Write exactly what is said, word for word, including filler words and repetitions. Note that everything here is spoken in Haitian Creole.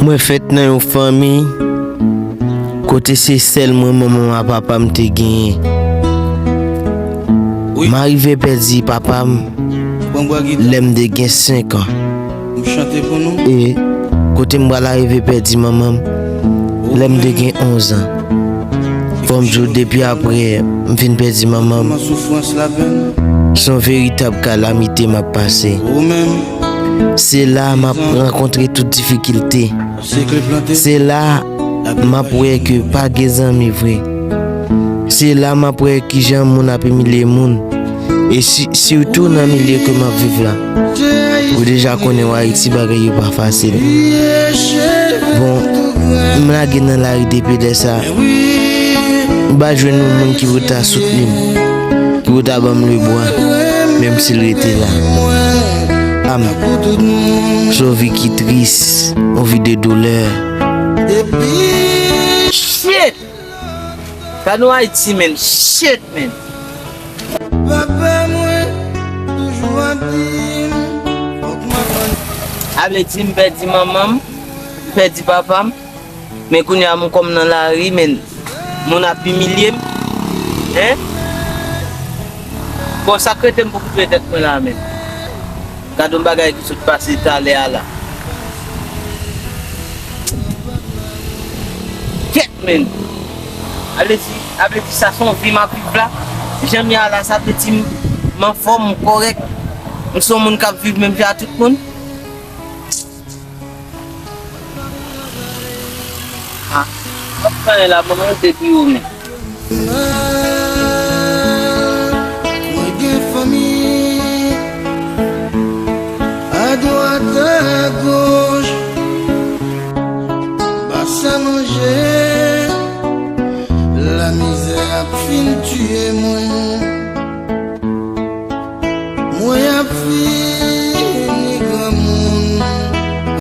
Mwen fèt nan yon fanmi kote se sèl mwen manman m ak papa m te genyen. M arive pèdi papa m lè m te gen senk an. E kote m pral arive pèdi manman m lè m te gen onz an. Fò m di w, depi apre m fin pèdi manman m, se yon veritab kalamite m ap pase. Se la m ap rankontre tout difikilte. Se la m ap wè ke pa gen zanmi vre. Se la m ap wè kijan moun ap imilye moun. E si, sitou nan milye ke m ap viv la. Ou deja konnen w Ayiti bagay yo pa fasil. Bon, m lage nan lari depi lè sa. M pa jwenn yon moun ki pou ta soutni m, ki pou ta ban m lebwa, menm si l rete la. Am, se yon vi ki tris, yon vi de doulè. Shit! Gad nou Ayiti, men. Shit, men. Papa mwen toujou ap di m fòk m aprann. A vle di m pèdi manman m, m pèdi papa m, men kounye a m kòm nan lari, men moun ap imilye m. Hein? Bon, sa k rete m pou koupe tèt mwen la, men. Gad yon bagay ki sot pase talè a la. Kèt, men. A vle di, a vle di sa se yon vi m ap viv la. Jan m ye a la, sa vle di m, m anfòm, m kòrèk. M se yon moun k ap viv menm jan ak tout moun. Ah, w ap fè la, manman, te di ou, men. Mwen gen fanmi adwat agoch. Pa sa manje, lamizè ap fin tiye mwen. Mwen ap viv